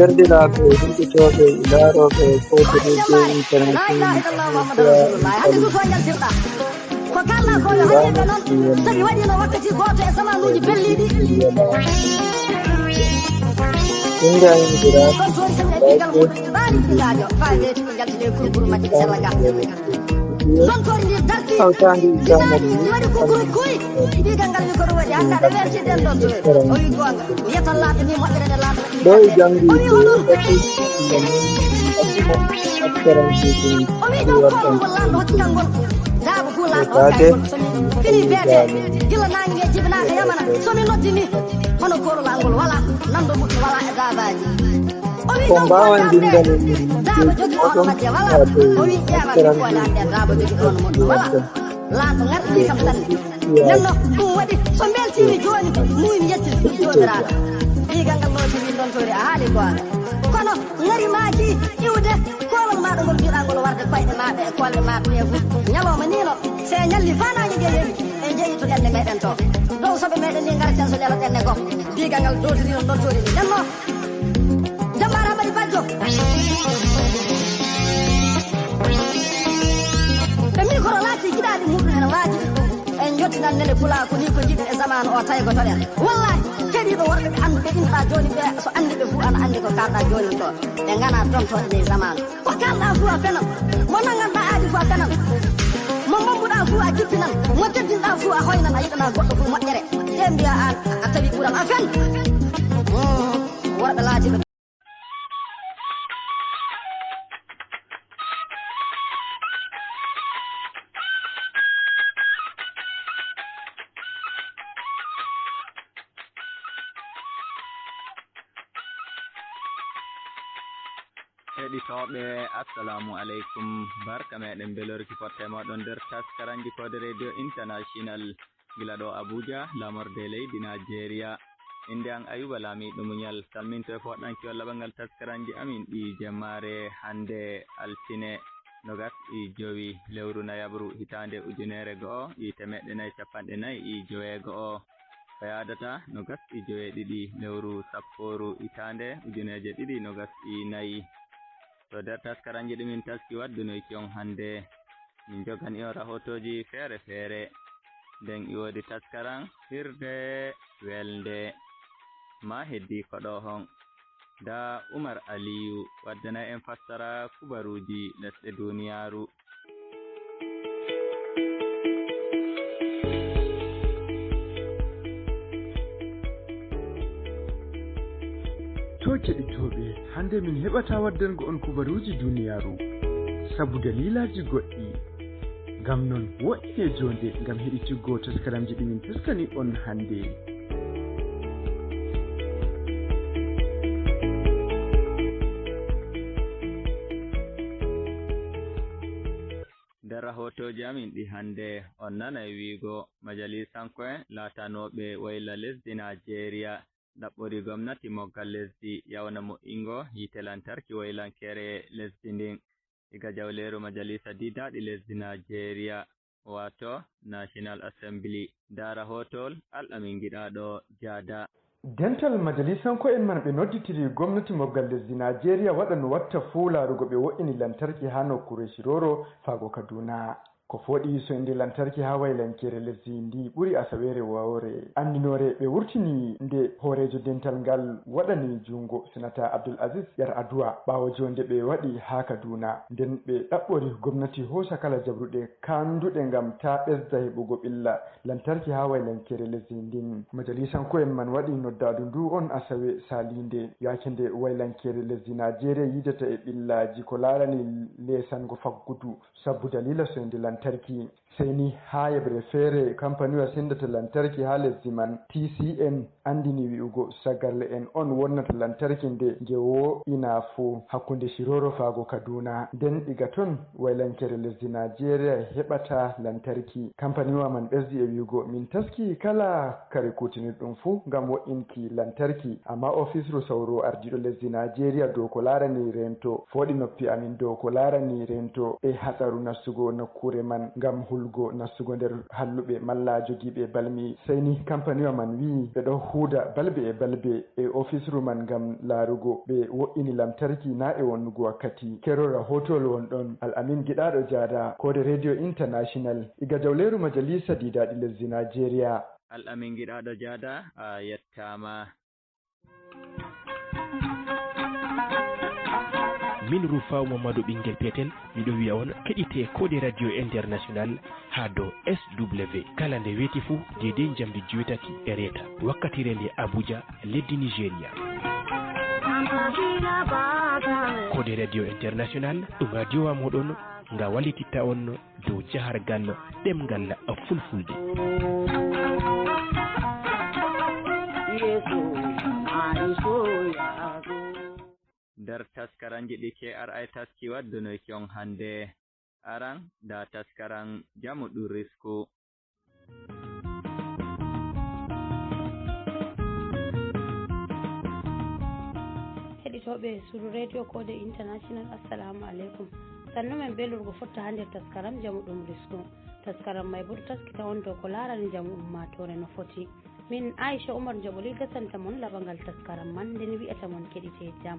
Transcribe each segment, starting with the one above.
Derdiraaɓe heɗitooɓe laarooɓe Fowru Radio La ilaha illallah Muhammadu rasulullah. Hande du to jaltirɗa ko kalɗa ko yo hande noon sabi waɗino wakkati goto e zamanuji belliɗi. Inde am ɗon toon sami e ɗigal muɗum ɗaani ɗigajo fa weeti ɓe jaltine kurkuru majje ɓe sella ga non tori ndi darti Hawtaandi ɗiɗaɗi ɗi waɗi kukuru kuy ɗigal ngal wi ko ɗum waɗi hande aɗa wertiden ɗon toori o wi gonga mi yettan laaɓe ni moƴƴere nde laaɓe Ɗo e jangi o wi hoɗum o wi ɗon kolngol lamɗo hokki kanngol daaba fuu lamɗo hokkangol somi fini beete gila naange nge jibinaaka yamana somi noddini hono korolal ngol wala nando muɗum wala e daabaji o wi Ko ɗon mbaawan koddarɗe binndani daaba jogi ɗon majje wala o wi ƴeewa mi ɓoyla nde daaba jogi ɗon muɗum wala laato ngarɗini kam sanne nenno ɗum waɗi so beltimi jooni muymi yettide ɗum joomiraaɗo ɗigal ngal lootimi ɗon tori a haali goonga kono ngari maaki iwde kolol maɗa ngol mbiɗa ngol warde koyɗe maɓe e kolɗe maɓe ɗe fof ñalawma nino se ñalli fa naange nge yehi e jeeyi to ɗenne meɗen to dow soɓe meɗen ni garten so lelo ɗenne goo digal ngal dotiri non tori ni nenno jambara Hamady Badjo ɓe micro laati giɗaɗi muɗum ene waajiɓi en jottinan nene pula ko ni ko jiɗi e zamanu o tawi ko toɗen wallahi keɗiɗo worɓe ɓe anduɓe inɗa joni ɓe so andiɓe fuu ana andi ko kalɗa joni ko ɓe gana dontoɗe ley zamanu ko kalɗa fuu a fenan mo nanganɗa aadi fuu a fenan mo mambuɗa fuu a jippinan mo teddinɗa fuu a hoynan a yiɗana goɗɗo fuu moƴƴere te mbiya an a tawi ɓuuram a fen worɓe laatiɓe. Heɗitoɓe, assalamu aleykum, barka meɗen belorki fotte moɗon nder taskaranji kode Radio International gila ɗo Abuja, lamorde leydi Nigeria. Inde an Ayuba Lamiɗo Muñal salminto e foɗɗanki wallaɓal taskaranji amin ɗi jemmare hande altine 25 lewru nayabru hitande 1448 ko yadata 27 lewru sapporu hitande 2024. To nder taskaranji ɗumin taski waddunoyki on hande min jogani on rahotoji feere feere, nden i wodi taskaran hirde welde ma heddi ko ɗo hon da Umar Aliyu waddana en fassara kubaruji lesɗe duniyaru. To keɗitoɓe, hande min heɓata waddango on kubaruji duniyaru sabu dalilaji goɗɗi, ngam non wo'ine jonde ngam heɗitiggo taskaramji ɗi min taskani on hande. Nder rahotoji amin ɗi hande on nanay wiigo majalisanko'en laatanoɓe wayla lesdi Nigeria ɗaɓɓori gomnati moggal lesdi yawna mo'ingo yiite lantarki waylankere lesdi ndin iga jawleru majalisa didaɗi lesdi Nigeria wato National Assembly. Da rahotol al'amin giɗaɗo jada. Dental majalisanko'en man ɓe nodditiri gwamnati moggal lesdi Nigeria waɗa no watta fuu laarugo ɓe wo'ini lantarki ha nokkure Shiroro faago Kaduna. Ko foɗi so inde lantarki ha waylankere lesdi ndi ɓuri asawere wawre andinore ɓe wurtini nde hoorejo dental ngal waɗani jungo senata Abdoul Aziz Yar Aduwa ɓawo jonde ɓe waɗi ha Kaduna. Nden ɓe ɗaɓɓori gwamnati hosa kala jabruɗe kanduɗe ngam ta ɓesda heɓugo ɓilla lantarki ha waylankere lesdi ndin. Majalisanko'en man waɗi noddadu ndu on asawe salinde yake nde waylankere lesdi Nigeria yidata e ɓillaji ko larani lesango faggudu sabu dalila so inde lantarki. Sai ni ha yebre feere kampaniwa sendata lantarki ha lesdi man TCN andini wi'ugo sagarle en on wonnata lantarki nde nge wo'ina fuu hakkunde Shiroro faago Kaduna. Nden diga ton waylankere lesdi Nigeria heɓata lantarki. Kampaniwa man ɓesdi e wi'ugo min taski kala kare kutinirɗum fuu ngam wo'inki lantarki, amma ofisru sauro ardiɗo lesdi Nigeria dow ko larani rento foɗi noppi amin dow ko larani rento e hatsaru nastugo nokkure man ngam hulgo nastugo nder halluɓe malla jogiiɓe balmi. Sey ni kampaniwa man wi ɓe ɗo Huuda balbe e balbe e ofisru man ngam laarugo ɓe wo'ini lamtarki na e wonnugo wakkati. Kerol rahotowol wonɗon Al'amin Giɗaɗo Jada, Kode Radio International, iga jawleru majalisa didaɗi lesdi Nigeria. Al'amin Giɗaɗo Jada, a yettama. Min Rufaw Mamadou ɓinguel petel, miɗo wiya on keɗite Kode Radio International ha dow SW kala nde weeti fuu dedei jamdi 8:30 wakkatire nde Abuja leddi Nigéria. Kode Radio International ɗum radio wa moɗon nga wallititta on dow jahargal ɗemgal Fulfulde. Nder taskaranji ɗi KRI taski waddunoyki on hannde aran da taskaran jamu ɗum risku. Heɗitoɓe suru Radio Kode International, assalamu aleykum. Sannu men belurgo fotta ha nder taskaram jamu ɗum risku. Taskaram may bo ɗo taskita on dow ko larani jamu ummatore no foti. Min Aicha Oumar Jaɓolil gasanta mon laɓangal taskaram man, nden wi'ata mon keɗite jam.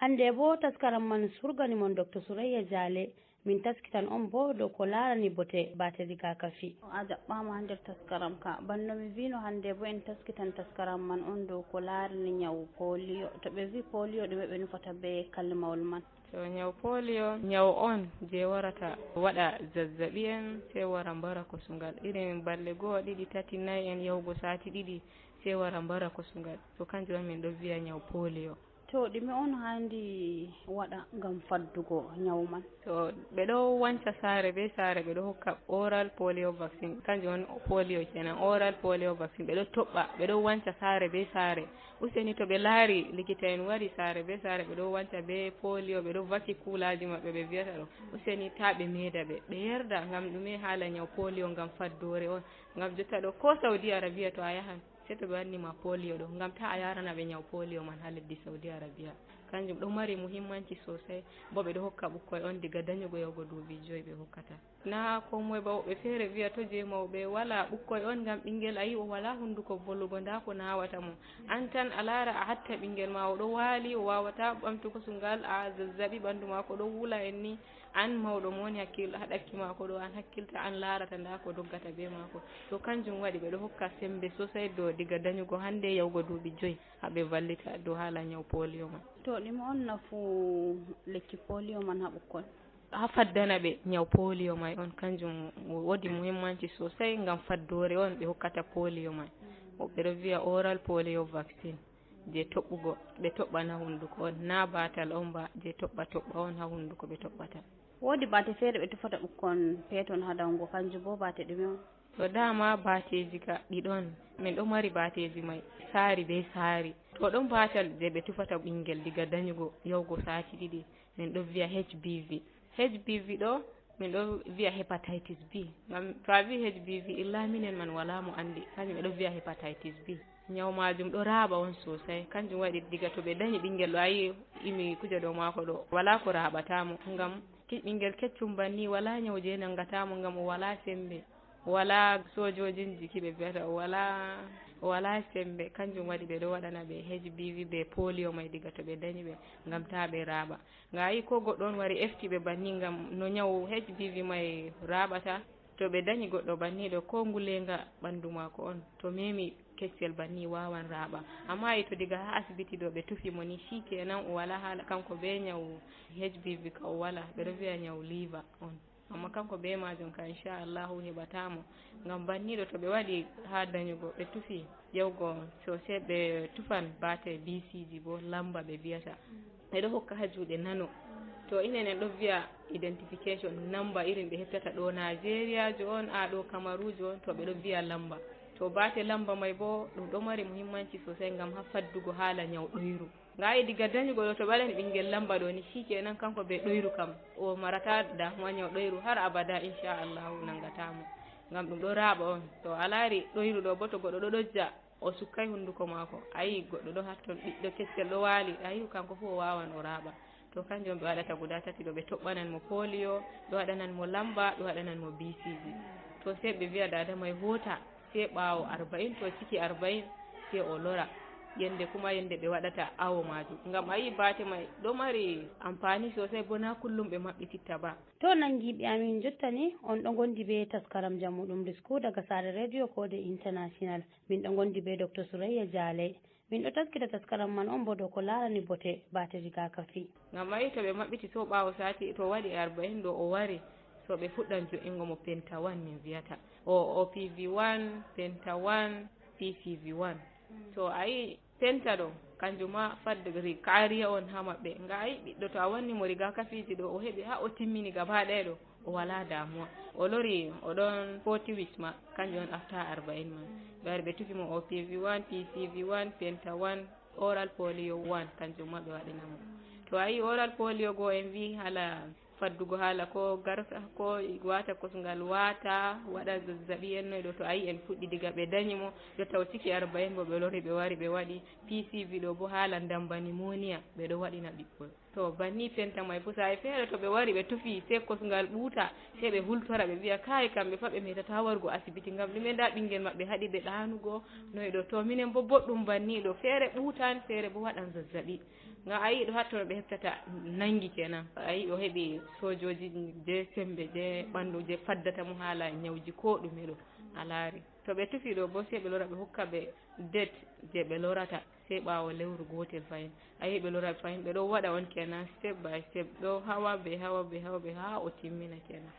Hande bo taskaram man surgani mon Dr Souraya Dialé. Min taskitan on bo dow ko larani bote bate rigakafi. A jaɓɓama ha nder taskaram ka banno mi wino hande bo en taskitan taskaram man on dow ko larani ñawu polio. To ɓe wi polio ɗume ɓe nufata be kalmawol man? To ñawu polio ñawu on je warata waɗa zazzaɓi en, sey wara mbara kosungal irin balle 1, 2, 3, 4 en yahugo sati 2 sey wara mbara kosungal. To kanjum on min ɗo wiya ñawu polio. To ɗume on handi waɗa ngam faddugo ñawu man? To ɓe ɗo wanca saare be saare, ɓe ɗo hokka oral polio vaccine, kanjum on polio kenan, oral polio vaccine. Ɓe ɗo toɓɓa, ɓe ɗo wanca saare be saare. Useni to ɓe laari likita en wari saare be saare, ɓe ɗo wanca be polio, ɓe ɗo vaki kulaji maɓɓe ɓe wiyata ɗo. Useni ta ɓe meeda ɓe, ɓe yerda ngam ɗume haala ñawu polio, ngam faddore on. Ngam jotta ɗo ko Saudi Arabia to a yahan sei to ɓe wannima polio ɗo, ngam ta a yarana ɓe ñawu polio man ha leddi Saudi Arabia. Kanjum ɗo mari muhimmanci sosai. Bo ɓe ɗo hokka ɓukkoy on diga dañugo yahugo duuɓi 5 ɓe hokkata. Na ko moye ba, woɓɓe feere wiya to je mawɓe wala ɓukkoy on, ngam ɓinguel ayi o wala hunduko volugo, nda ko nawata mo. An tan a laara a hatta ɓinguel ma o ɗo waali, o wawata ɓamtugo sungal, a zazzaɓi ɓandu mako ɗo wula en ni. An mawɗo mo woni hakkil ha ɗakki mako ɗo, an hakkilta, an laarata nda ko doggata be mako. To kanjum waɗi ɓe ɗo hokka sembe sosai dow diga dañugo hande yahugo duuɓi 5 haɓe vallita dow haala ñawu polio man. To ɗume on nafu lekki polio man ha ɓukkon? Ha faddana ɓe ñawu polio may on, kanjum woodi muhimmanci sosai, ngam faddore on ɓe hokkata polio may. Woɓɓe ɗo wiya oral polio vaccine je toɓɓugo, ɓe toɓɓan ha hunduko on, na batal on ba, je toɓɓa toɓɓa on ha hunduko ɓe toɓɓata. Woodi baate feere ɓe tufata ɓukkon peeton ha dango, kanjum bo baate ɗume on? To dama baateji ka ɗiɗon, min ɗo mari baateji may saari be saari. To ɗon baatal je ɓe tufata ɓinguel diga dañugo yahugo sati 2, min ɗo wiya HBV. HBV ɗo min ɗo wiya hepatitis B, ngam to a wi HBV illa minen man wala mo andi, kanjum ɓe ɗo wiya hepatitis B. Ñawu majum ɗo raaɓa on sosai, kanjum waɗi diga to ɓe dañi ɓinguel ɗo ayi imi kuje ɗo mako ɗo wala ko raɓatamo, ngam ɓinguel keccum banni wala ñawu je nangatamo, ngam o wala sembe, wala sojojin jiki ɓe wiyata, o wala sembe. Kanjum waɗi ɓe ɗo waɗana ɓe HBV be polio may diga to ɓe dañi ɓe, ngam ta ɓe raaɓa. Nga ayi ko goɗɗo on wari efti ɓe banni, ngam no ñawu HBV may raaɓata, to ɓe dañi goɗɗo banni ɗo ko ngulenga ɓandu mako on to memi keccel banni wawan raaɓa. Amma ayi to diga ha asibiti ɗo ɓe tufi mo ni shikenan, o wala haala kanko be ñawu HBV ka o wala, ɓe ɗo wiya ñawu liver on. Amma kanko be majum ka inchallahu heɓatamo, ngam banniɗo to ɓe waɗi ha dañugo ɓe tufi yahugo sosai, ɓe tufan bate BCG bo lamba ɓe wiyata, ɓe ɗo hokka ha juuɗe nano. To inen en ɗo wiya identification number irin ɓe heftata ɗo Nigeria jo on, a ɗo Kamarujo on, to ɓe ɗo wiya lamba. To bate lamba may bo ɗum ɗo mari muhimmanci sosai ngam ha faddugo haala ñawu ɗoyru. Nga ayi diga dañugo ɗo to ɓe waɗani ɓinguel lamba ɗo ni shikenan, kanko be ɗoyru kam o marata damuwa ñawu ɗoyru har abada inchallahu nangatamo, ngam ɗum ɗo raaɓa on. To a laari ɗoyru ɗo bo to goɗɗo ɗo ɗojja o sukkay hunduko mako, ayi goɗɗo ɗo hatton ɓiɗɗo keccel ɗo waali, ayi kanko fu o wawan o raaɓa. To kanjum ɓe waɗata guda tati ɗo, ɓe toɓɓanan mo polio, ɓe waɗanan mo lamba, ɓe waɗanan mo BCG. To sey ɓe wiya dada mai hota sey ɓaawo 40, to ciki 40 sey o lora yende kuma yende ɓe waɗata awo majum, ngam a yi bate mai ɗo mari amfani sosai, bo na kullum ɓe maɓɓititta ba. To nangiɓe amin jottani on ɗo gondi be taskaram jamu ɗum risku daga sare radio Kode International. Min ɗo gondi be Docteur Souraya Dialé. Min ɗo taskita taskaram man on bo dow ko larani bote bate rigakafi. Ngam ayi to ɓe maɓɓiti so ɓawo sati to waɗi 40 ɗo o wari, so ɓe fuɗɗan jo'ingo mo penta 1, min wiyata o OPV 1, penta 1, PCV 1. To ayi penta ɗo kanjum ma fadde kariya on ha maɓɓe. Nga ayi ɓiɗɗo to a wanni mo rigakafiji ɗo, o heeɓi ha o timmini gaba ɗaya ɗo, o wala damuwa. O lori oɗon 40 weeks ma, kanjum on after 40 man, ɓe wari ɓe tufi mo OPV 1, PCV 1, penta 1, oral polio 1, kanjum ma ɓe waɗinamo. To ayi oral polio goo en wi hala faddugo haala ko garsa ko wata kosngal wata waɗa zazzaɓi en noy ɗo. To ayi en fuɗɗi diga ɓe dañimo jotta o ciki 40 bo, ɓe lori ɓe wari ɓe waɗi PCV ɗo bo haala ndamba pneumonia ɓe ɗo waɗina ɓikkol. To banni penta may fo sa'i feere to ɓe wari ɓe tufi sey kosngal ɓuuta, sey ɓe hultora, ɓe mbiya kayi kamɓe fa ɓe metata wargo asibiti, ngam ɗume nda ɓinguel maɓɓe haɗi ɓe ɗanugo noy ɗo. To minen bo boɗɗum banni ɗo feere ɓuutan, feere bo waɗan zazzaɓi. Ngam ayi ɗo hattono ɓe heftata nangi kenan, ayi o heeɓi sojoji je sembe je ɓandu je faddata mo haala ñawji ko ɗume ɗo a laari. To ɓe tufi ɗo bo sey ɓe lora ɓe hokka ɓe det je ɓe lorata sey ɓaawo lewru gotel fayin, ayi ɓe lora fayin, ɓe ɗo waɗa on kenan step by step, ɗo hawa be hawa be hawa be ha o timmina kenan.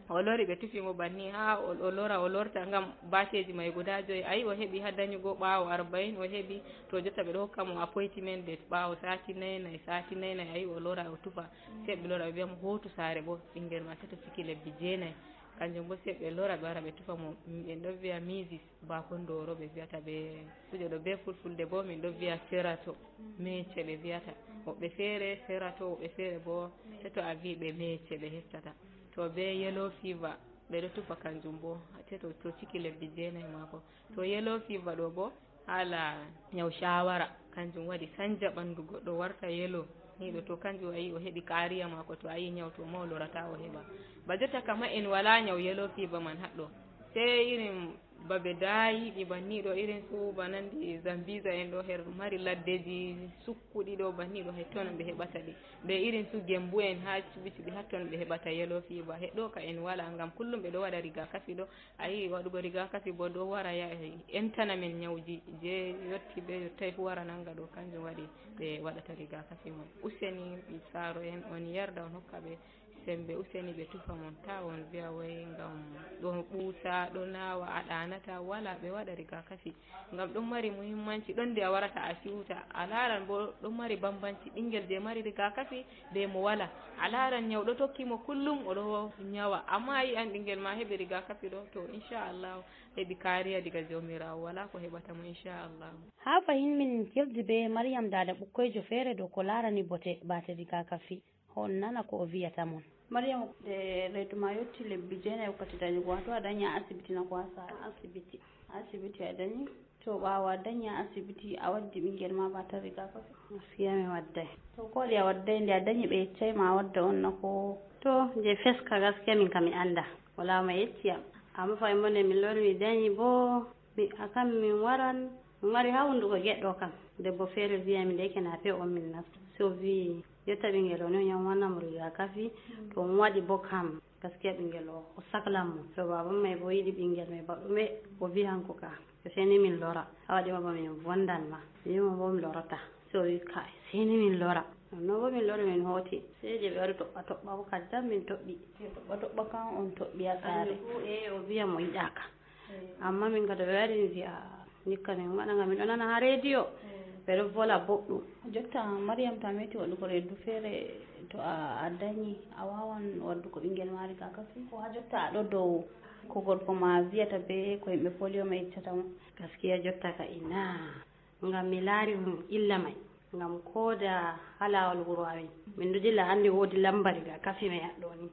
O lori ɓe tufimo banni ha o lora o lorta, ngam bateji may guda joyi ayi o heeɓi ha dañugo ɓaawo 40 o heeɓi. To jotta ɓe ɗo hokka mo appointment date ɓaawo sati nayi nayi, sati nayi nayi, ayi o lora o tufa, sey ɓe lora ɓe wiyamo hotu saare bo ɓinguel ma seto ciki lebbi jeenayyi, kanjum bo sey ɓe lora ɓe wara ɓe tufa mo. Min ɗo wiya misis bakondoro ɓe wiyata ɓe kuje ɗo be fulfulde bo min ɗo wiya serato mece ɓe wiyata woɓɓe feere serato, woɓɓe feere bo seto a wi ɓe mece ɓe heftata. To be yellow fever ɓe ɗo tufa kanjum bo seto to ciki lebbi jeenayyi mako. To yellow fever ɗo bo haala ñaw shawara, kanjum waɗi sanja ɓandu goɗɗo warta yellow ni ɗo. To kanjum ayi o heeɓi kariya mako, to ayi ñaw to ma o lorata o heɓa ba jotta kama en wala ñaw yellow fever man haɗɗo, sey irin babe daayiɗi banni ɗo, irin su banandi Zambisa en ɗo her mari laddeji sukkuɗi ɗo banni ɗo, hay toon ɓe heɓata ɗi, ɓe irin su gembu en ha cuɓi cuɓi hattoon ɓe heɓata yellow fever. Heɗɗo ka en wala, ngam kullum ɓe ɗo waɗa rigakafi ɗo. Ayi waɗugo rigakafi bo ɗo wara ya entana men ñawji je yetti ɓe yettay fu wara nanga ɗo, kanjum waɗi ɓe waɗata rigakafi man. Useni ɓi saaro en on yarda on hokka ɓe sembe, useni ɓe tufa mon, ta on wiya way ngam ɗo ɓuuta ɗo nawa a ɗanata, wala ɓe waɗa rigakafi ngam ɗum mari muhimmanci. Ɗon nde a warata a siwta a laran bo ɗum mari bambanci ɓinguel je mari rigakafi be mo wala, a laran ñaw ɗo tokkimo kullum oɗo ñawa, amma a yi an ɓinguel ma heeɓi rigakafi ɗo, to inchallahu heeɓi kariya diga jomirawo, wala ko heɓata mo inchallahu. Ha fahin min kirdi be Mariam dada ɓukkoyjo feere dow ko larani bote bate rigakafi, on nana ko o wiyata mon. Mariam, nde reedu ma yetti lebbi jeenayi wakkati dañugo, wato a dañi a asibiti na ko ha saare? Asibiti, asibiti a dañi. To ɓaawo a dañi a asibiti, a waddi ɓinguel ma bata rigakafi? Gaskiya mi wadday. To ko waɗi a wadday? Nde a dañi ɓe yeccay ma a wadda on na ko? To je feska gaskiya min kam mi anda, wala mo yecciyam, amma fayin bo nde min lori mi dañi bo mi akan min waran min wari ha hunduko geɗɗo kam, debbo feere wiyami nde yake nape on min nasta, so wi jotta ɓinguel o ni o ñam wannamo rigakafi, to on waɗi bo kam gaskiya ɓinguel o o sahlan mo. To baban mai bo yiɗi ɓinguel mai ba ɗume, o wi hanko ka to seni min lora a waɗima ba min vondan ma, mi wimo bo mi lorata, so o wi kai seni min lora, nonnon bo min lori min hooti, sey je ɓe wari toɓɓa toɓɓa bo kadi tan min toɓɓi. Toɓɓa toɓɓa kan on toɓɓi ha saare? E o wiya mo yiɗaka, amma min ka to ɓe wari mi wiya ndikka min waɗa, ngam min ɗo nana ha radio ɓe ɗo vola boɗɗum. Jotta Mariam, to a meti waɗugo reedu feere, to a dañi a wawan waddugo ɓinguel ma rigakafi, ko ha jotta aɗo dow ko gorko ma wiyata be ko yimɓe polio ma yeccata mo? Gaskiya jotta ka ina, ngam mi laari ɗum illa may, ngam koda ha lawol wuro amin min ɗo dilla hannde woodi lamba rigakafi mai haɗɗo ni,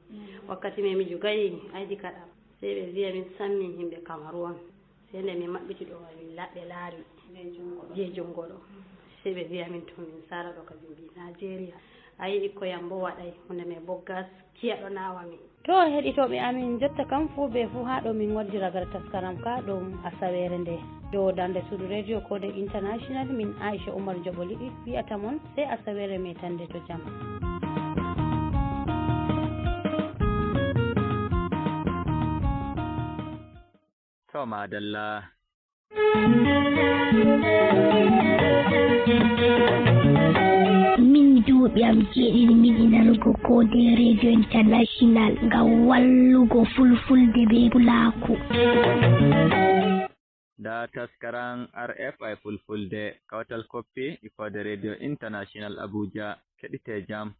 wakkati mai mi jogayi aydi kaɗa, sey ɓe wiya min sammin yimɓe Kamaru on, sey nde min maɓɓiti ɗo min ɓe laari je jungo ɗo, sey ɓe wiya min to min sala ɗo kadi mbi Nigéria. A yiɗi koyam bo waɗay hunde mai bo gaskiya ɗo nawami. To heɗitoɓe amin jotta kam fuu be fuu ha ɗo min waddi ragare taskaram ka ɗum asawere nde dow darde suudu radio Kode International. Min Aicha Oumar Joɓoliɗi wiyata moon sey asawere metande to jaam. To madalla. Min duuɓi am 7 miɗi nanugo Kode Radio International ngam wallugo Fulfulde be Pulaaku. Da taskaran RFI Fulfulde kawtal koppi e Kode Radio International Abuja. Keɗite jam.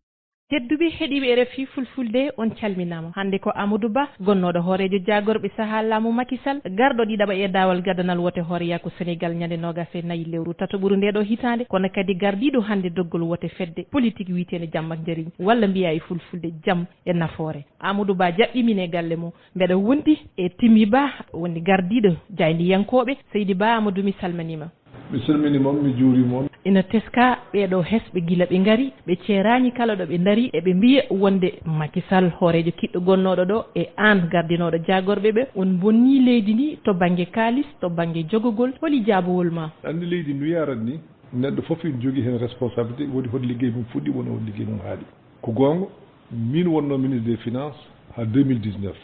Tedduɓe heeɗiɓe RFI Fulfulde, on calminama. Hande ko Amadou Ba, gonnoɗo hoorejo jagorɓe saaha laamu Macky Sall, garɗo ɗiɗaɓa e dawal gadanal wote hoore Sénégal ñande 24 lewru tatoɓuru ndeɗo hitande, kono kadi gardiɗo hande doggol wote fedde politique witede jaam ak jaariñ, walla mbiya e Fulfulde jaam e nafoore. Amadou Ba jaɓɓimin e galle mum, mbeɗa wondi e Timi Ba woni gardiɗo jaydiyankoɓe. Seydi Ba Amadou, mi salminima. Mi salmini moon, mi juuri moon. Ina teska ɓeeɗo hesɓe gila ɓe ngari ɓe ceerani kala ɗo ɓe daari, eɓe mbiya wonde Macky Sall hoorejo kiɗɗo gonnoɗo ɗo e an gardinoɗo jagorɓe ɓe on bonni leydi ndi to banggue kalis, to banggue jogogol. Holi jaabowol ma? Andi leydi no yarat ni, neɗɗo foof ene jogui hen responsabilité, woni hoto liggey mum fuɗɗi, woni hoto liggey mum haaɗi. Ko gonga min wonno ministre des finances ha 2019,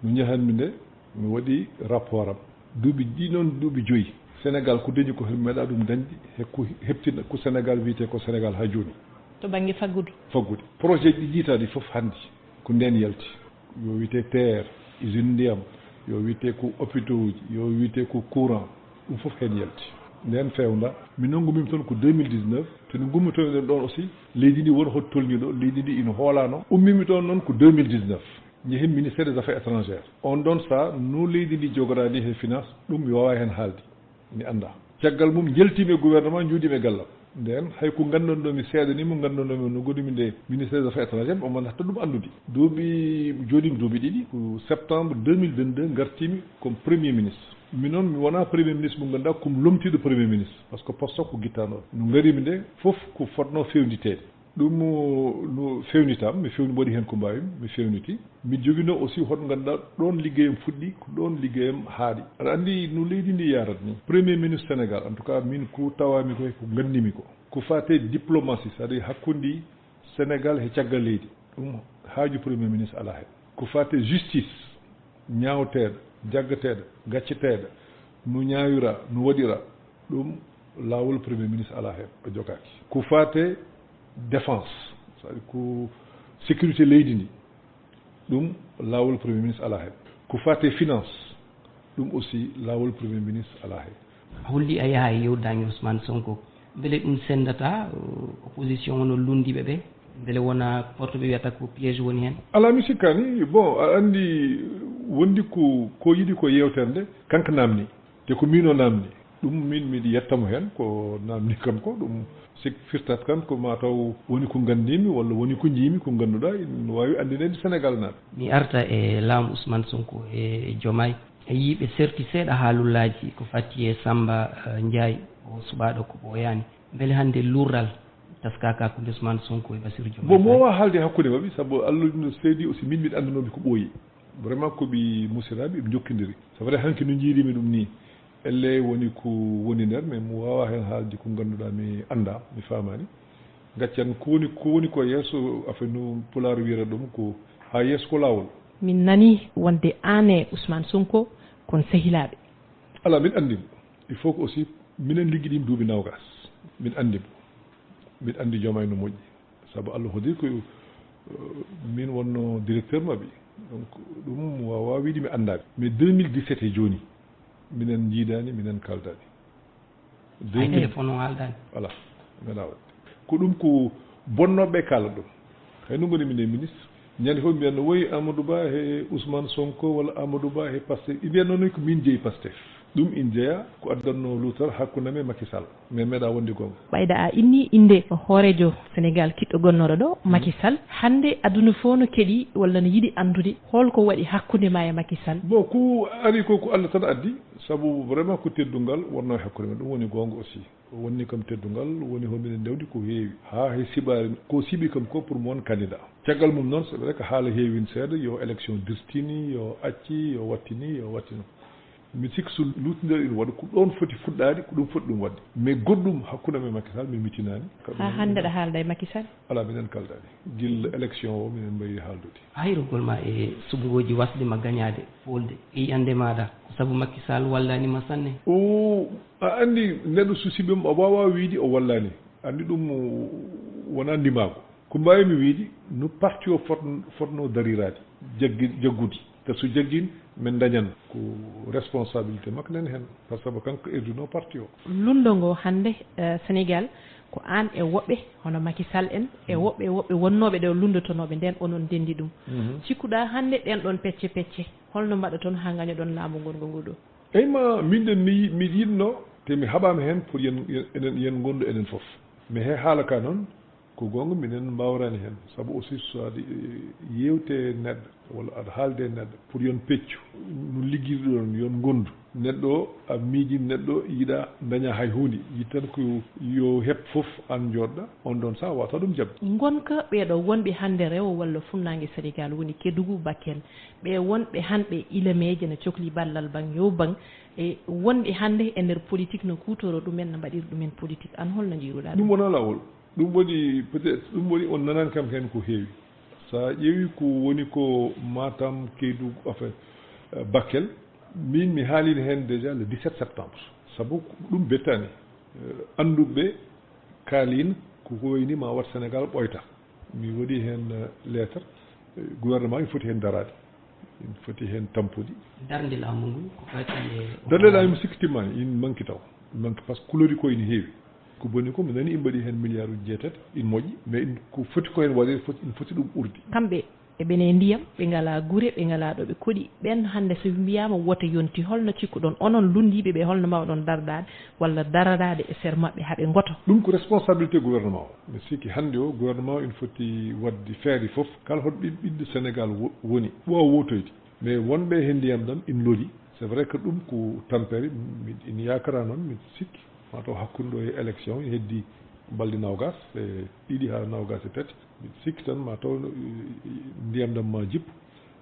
no jahanmi nde mi waɗi rapport am duuɓi ɗi noon, duuɓi 5 Sénégal ko dañi ko hen meeɗa ɗum dañde e ko heptina ko Sénégal wiyete ko Sénégal ha joni. To banggue faggudu. Faggude projet ɗi jiitaɗi foof hande ko nden yalti, yo wiyete terre, usine ndiyam, yo wiyete ko hôpitaux uji, yo wiyete ko courant, ɗum foof hen yalti. Nden fewda min noon gummimi toon ko 2019, te no gummitoɗen ɗon aussi leydi ndi won hoto tolni ɗo, leydi ndi ina hoolano. Ummimi ɗon noon ko 2019 jeehi ministère des affaires étrangères, on ɗon saaha no leydi ndi jogorani he finance, ɗum mi wawa hen haalde, mi anda. Caggal mum jaltimi e gouvernement, juutimi e gallam nden hay ko gandanɗomi seeɗa ni, mo gandanɗomi no gonimi nde ministère des affaires étrangères, omo natta ɗum andude. Duuɓi jooɗimi duuɓi 2, ko septembre 2022 gartimi comme premier ministre. Mi noon mi wona premier ministre mo ganduɗa komi lomtiɗo premier ministre, par ce que poste o ko guittanoɗo. No garimi nde foof ko fotno fewnditede, ɗum no fewnitama, mi fewni, waɗi hen ko mbawimi, mi fewniti. Mi joguino aussi hoto ganduɗa ɗon liggeyam fuɗɗi, ko ɗon liggeyam haaɗi. Aɗa andi no leydi ndi yarat ni, premier ministre Sénégal en tout cas min ko tawami ko ko gandimi ko ko fate diplomatie, c'est à dire hakkude Sénégal e caggal leydi, ɗum haaju premier ministre ala hen. Ko fate justice, ñawteɗo, jaggateɗo, gacceteɗo, no ñawira, no waɗira, ɗum lawol premier ministre ala hen, o jogaki. Ko fate défense, c'est à dire ko sécurité leydi ndi, ɗum lawol premier ministre ala hen. Ko fate finance, ɗum aussi lawol premier ministre ala hen. Holli a yaaha e yewdani Ousmane Sonko, beele ɗum sendata opposition no lundiɓe ɓe, beele wona porto ɓe wiyata ko piège woni hen? Ala mi sikkani. Bon, aɗa andi wondi ko ko yiiɗi ko yewtere nde kanko namni, te ko min o namni ɗum, min miɗa yettamo hen ko namni kam ko ɗum sik firtat kam ko mataw woni ko gandimi walla woni ko jiimi ko ganduɗa ene wawi andinede Sénégal naaɓe. Mi arta e laamu Ousmane Sonko e Diomaye, e yiiɓe serti seeɗa haalullaji ko fatti e Samba Ndiaye o suɓaɗo ko ɓooyani, beele hande lurral taskaka hakkude Ousmane Sonko e Bassirou Diomaye? Bon, mo wawa haalde hakkude mabɓe, saabu Allah no seedi aussi min mbiɗa andunoɓe ko ɓooyi, vraiment koɓe musidɗaɓe, eɓe jokkodiri. C'est vrai hanki no jiirimi ɗum ni elle woni ko woni nder, mais mi wawa hen haalde ko ganduɗa mi anda, mi famani. Gaccen ko woni ko woni ko yesso, affaire no Pulaar wiyata ɗum ko ha yesso ko lawol. Min nani wonde an e Ousmane Sonko kon sehilaɓe. Ala min andimo, il faut que aussi minen ligguiɗima duuɓi 20, min andimo, min andi Diomaye no moƴƴi, saabu Allah hoddiri ko min wonno directeur mabɓe, donc ɗum wawa wiide mi andaɓe. Mais 2017 e joni minen jiidani, minen kaldani. Hay téléphone o haaldani? Voilà, meeɗa wadde ko ɗum ko bonnoɓe kala ɗum. Hay no gonimi nde ministre ñande foof mbiyanno woyi Amadou Ba e Ousmane Sonko walla Amadou Ba e Pastef, mbiyanno ni ko min jeeyi Pastef, ɗum ina jeeya ko addanno luutal hakkude amen e Macky Sall, mais meeɗa wonde gonga. Ɓayda a inni inde hoorejo Sénégal kiɗɗo gonnoɗo ɗo Macky Sall, hande aduna fof no keeɗi walla no yiiɗi andude holko waɗi hakkude ma e Macky Sall? Bon, ko ari ko ko Allah tan addi, saabu vraiment ko teddugal wonno e hakkude men, ɗum woni gonga aussi. Wonni kam teddungal, woni hominen dewdi ko heewi ha he siɓari ko siiɓi kam ko pour mo won candidat. Caggal mum noon, c'est vrai que haala heewin seeɗa, yo élection dirtini, yo acci, yo wattini, yo wattino. Mi sikki so lutodire ina waɗa, ko ɗon foti fuɗɗade, ko ɗum foti ɗum wadde. Mais goɗɗum hakkude am e Macky Sall, mi mittinani. Ha hande aɗa haalda e Macky Sall? Ala, minen kaldani guila élection o, minen mbayi haaldude. Hayrugol ma e suɓgoji wasdema gagnade folde e yiyande maɗa ko saabu Macky Sall wallanima sanne? O a andi neɗɗo so siɓima, a wawa wiide o wallani, andi ɗum wona ndimago. Ko mbawimi wiide, no parti o fotno darirade jaggi jaggude te so jagguino min dañan ko responsabilité makko nani hen, par ce que kanko erdino parti o. Lundo ngo hande Sénégal ko an e woɓɓe hono Macky Sall en e woɓɓe e woɓɓe wonnoɓe ɗo lundotonoɓe nden onon ndendi ɗum. Cikkuɗa hande ɗen ɗon pecce pecce holno mbaɗa toon ha gañoɗon laamu gongu ngu ɗo? Eyyi, ma min de mi yinno te mi haɓama hen pour yen enen yen gondu enen foof. Mais he haala ka noon ko gonga, minen mbawrani hen, saabu aussi so aɗa yewte neɗɗo walla aɗa haalde neɗɗo pour yon peccu no ligguiɗo ɗon yon gondu neɗɗo o, a miijima neɗɗo o yiiɗa daña hay hunde, yiɗi tan ko yo heeb foof an joɗɗa on ɗon saaha wawata ɗum jabde. Gonka ɓeeɗo wonɓe hande rewo walla funnague Sénégal, woni Kédougou, Bakel, ɓe wonɓe hanɓe ilameji ne cohli ballal bang yo bang e wonɓe hande e nder politique no kutoro ɗumen no mbaɗiri ɗumen politique, an holno jiiruɗa? Ɗum wona lawol, ɗum woni peut être ɗum woni on nanani kam hen ko heewi. Sa ƴeewi ko woni ko Matam, Kédougou, enfin Bakel, min mi haalino hen déjà le 17 septembre, saabu ɗum bettani anduɓeɓe kaalino koko wayni ma wat Sénégal ɓoyta. Mi waɗi hen lettre gouvernement, ina foti hen darade, ina foti hen tampude. Darde laamu ngu ko fati e darde laamu, mi sikki timmani, ina manque taw manque, par ce que kulori ko ina heewi. Ko boni ko mi nani ina mbaɗi hen milliard uji 8, ina moƴƴi, mais ko foti ko hen waɗede foti ina foti ɗum ɓurde. Kamɓe eɓene ndiyam, ɓe ngala guure, ɓe ngala ɗo ɓe kooɗi ɓen. Hande so mbiyama woto yonti, holno cikkuɗon onon lundiɓe ɓe, holno mbawɗon dardade walla daradade e sere mabɓe haaɓe goto? Ɗum ko responsabilité gouvernement o. Mi sikki hande o gouvernement o ina foti wadde feere foof kala hoto ɓiɗɗo Sénégal woni ɓoowa wotoyde, mais wonɓe hen ndiyam ɗam ina loori. C'est vrai que ɗum ko tampere, ina yakara noon. Mi sikki mataw hakkude ɗo e élection heddi balɗe 22 ha 23, mbiɗa sikki tan mataw ndiyam ɗam ma jippo,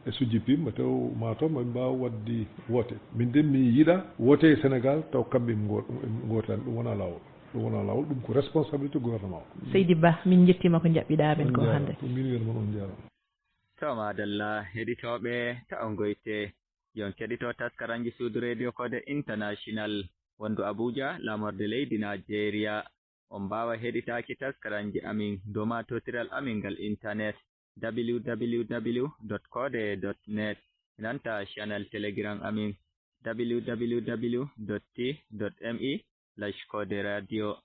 e so jippima mataw maɓe mbaw wadde woote. Min de mi yiiɗa woote e Sénégal taw kamɓe ɓe gotani, ɗum wona lawol, ɗum wona lawol, ɗum ko responsabilité gouvernement o. Seydi Ba, min jettima ko jaɓɓiɗa men ko hande. Ko min wiyata moon on jarama. To madalla heɗitoɓe, ta on goyte yon keɗito taskaranji suudu radio Kode International wondu Abuja, lamorde leydi Nigeria. On mbawa heɗitaki taskaranji amin dow matotiral amin ngal internet www code net, nanta channel Telegram amin www t me code radio,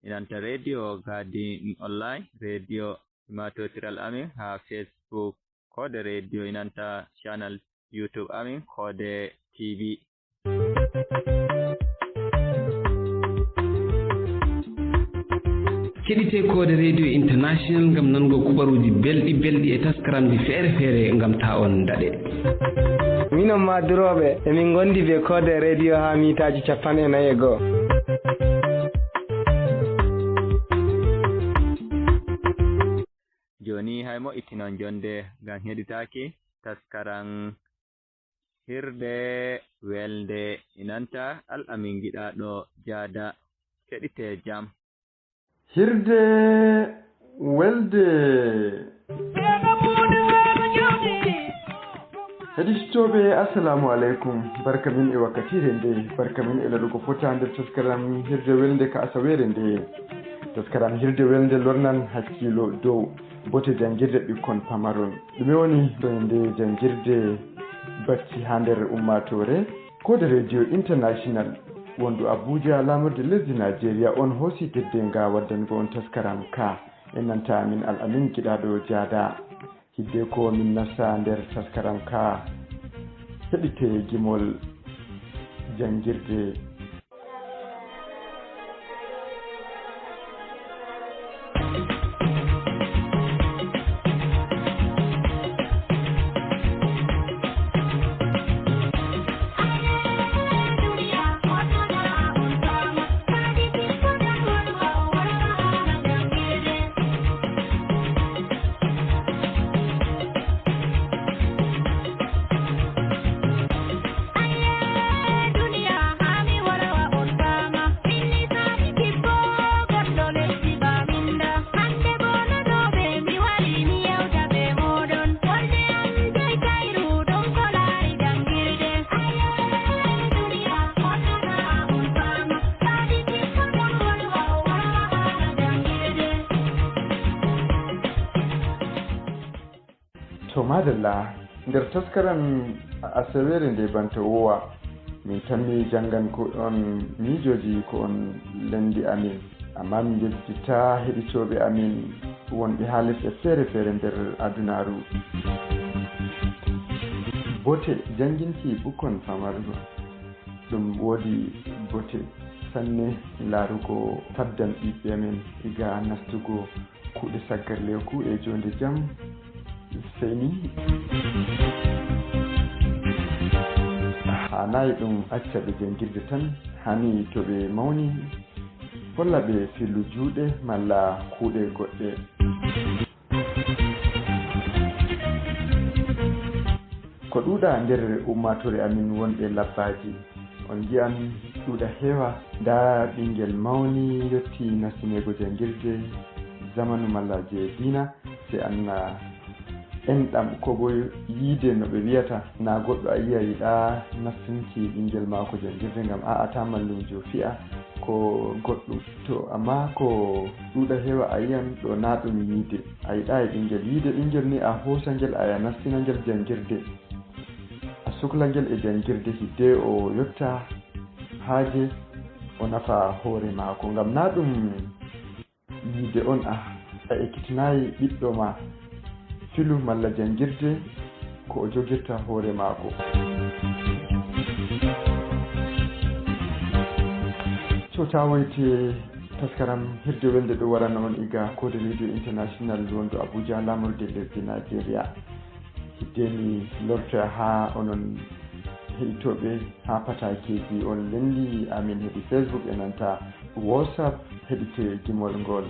inanta radio Gadi online radio, matotiral amin ha Facebook Kode Radio, inanta channel YouTube amin Kode TV. Keɗite Kode Radio International gam nango kubaruji belɗi belɗi e taskaramji feere feere gam ta on daɗe. Minon maduroɓe emin gondi be Kode Radio ha mitaji 41. Joni hay mo ittinon jonde ngam heɗitaki taskaran hirde welde inanta Al'amin giɗaɗo jaada. Keɗite jam. Hirde welde. Heɗitoɓe, assalamu aleykum, barka min e wakkatire nde, barka min e laɗugo fota nder taskaram hirde welde ka asawere nde. Taskaram hirde welde lornan hakkilo dow bote jangirde ɓikkon pamaron. Ɗume woni ɗo nde jangirde bacci ha nder ummatore? Kode Radio International wondu Abuja, lamorde lesdi Nigeria, on hoosi teddenga waddango on taskaram ka e nanta min Al'amin giɗaɗo jaada. Hidde ko min nasta nder taskaram ka, heɗite gimol jangirde. Madalla nder taskaran asawere nde banta wowa min tanmi jangan ko on miijoji ko on lendi amin, amma min jejjita heɗitoɓe amin wonɓe ha lesɗe feere feere nder adunaru. Bote janginki ɓukkon famargo ɗum woodi bote sanne, laarugo faddan ɓiɓɓe amin iga nastugo kuuɗe saggarleku e jonde jaam. Seyni hanayi ɗum acca ɓe jangirde tan, hani to ɓe mawni holla ɓe filu juuɗe malla kuuɗe goɗɗe. Ko ɗuuɗa nder ummatore amin wonɓe labbaji on jiyan ɗuuɗa heewa nda ɓinguel mawni yetti nastinego jangirde zamanu malla je dina, se anna enɗam ko bo yiide no ɓe wiyata na goɗɗo a yiya yiɗa nastinki ɓinguel mako jangirde gam a'a ta mallumjo fi'a ko goɗɗum to. Amma ko ɗuuɗa heewa a yiyan ɗo na ɗum yiide, a yiɗa e ɓinguel yiide ɓinguel ni a hosa ngel aya nastina ngel jangirde, a sukla ngel e jangirde hidde o yotta haaje o nafa hoore maako, ngam na ɗum yiide on a ekkitinayi ɓiɗɗo ma filu malla jangirde ko o jogirta hoore maako. To tawoyte taskaram hirde welde ɗo warana on iga Kode Radio International wonɗo Abuja, lamorde lesdi Nigeria. Hiddeni lorta ha onon heɗitoɓe ha patakeji on lendi amin heeɗi Facebook e nanta WhatsApp. Heɗite gimol ngol.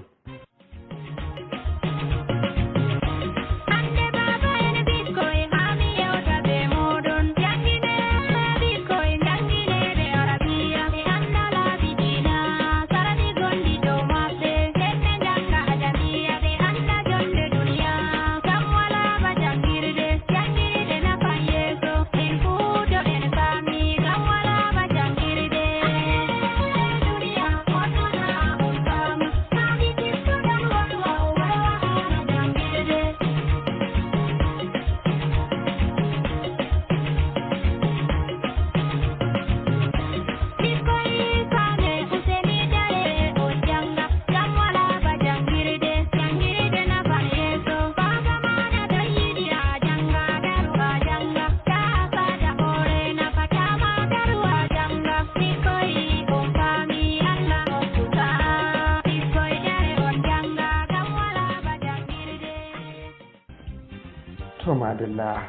To madalla,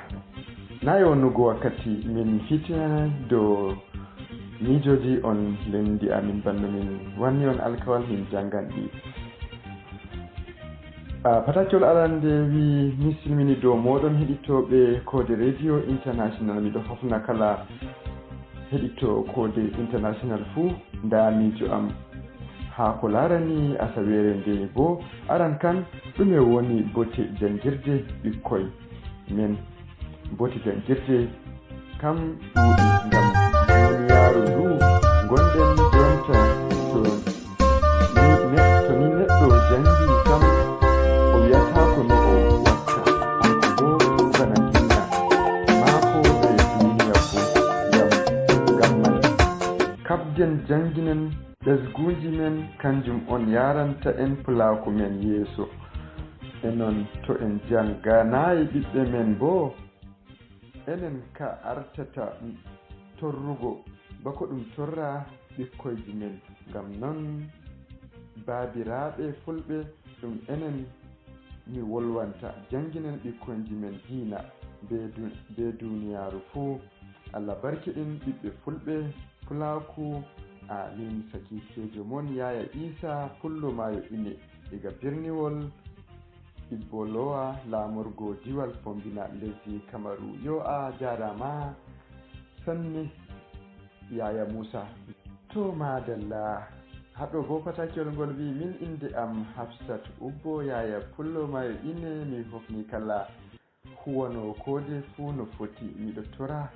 nayi wonnugo wakkati min fitina dow miijoji on lendi amin banno min wanni on alkawal min jangan ɗi. Patakewol arande wi mi silmini dow moɗon heɗitoɓe Kode Radio International, miɗo hofna kala heɗito Kode International fuu. Nda miijo am ha ko larani asawere nde bo aran kan ɗume woni bote jangirde ɓikkoy men. Bote jangirde kam ɗuuɗi ngam duniyaru ndu gonɗen jonta, to ni neɗɗo jangi kam o wiyatako no o watta anko bo bana dina maako e duniya fuu. Ngam man kabden janginen ɓesguji men, kanjum on yaranta en pulaku men yeeso. E noon to en janganayi ɓiɓɓe men bo enen ka artata torrugo bako ɗum torra ɓikkoyji men. Ngam noon babiraɓe fulɓe ɗum enen mi wolwanta, janginen ɓikkoyji men diina be duniyaru fuu. Allah barkiɗin ɓiɓɓe fulɓe pulaku, amin. Sakikejo mon Yaya Isa Pullo Mayo Ine diga birniwol Ibbolowa, lamorgo diwal Fombina, lesdi Kamaru. Yo a jarama sanne Yaya Moussa. To madalla, haɗo bo patakewol ngol wi min inde am Hafsat Ubbo Yaya Pullo Mayo Ine, mi hofni kala huwano kode fuu no foti. Miɗo tora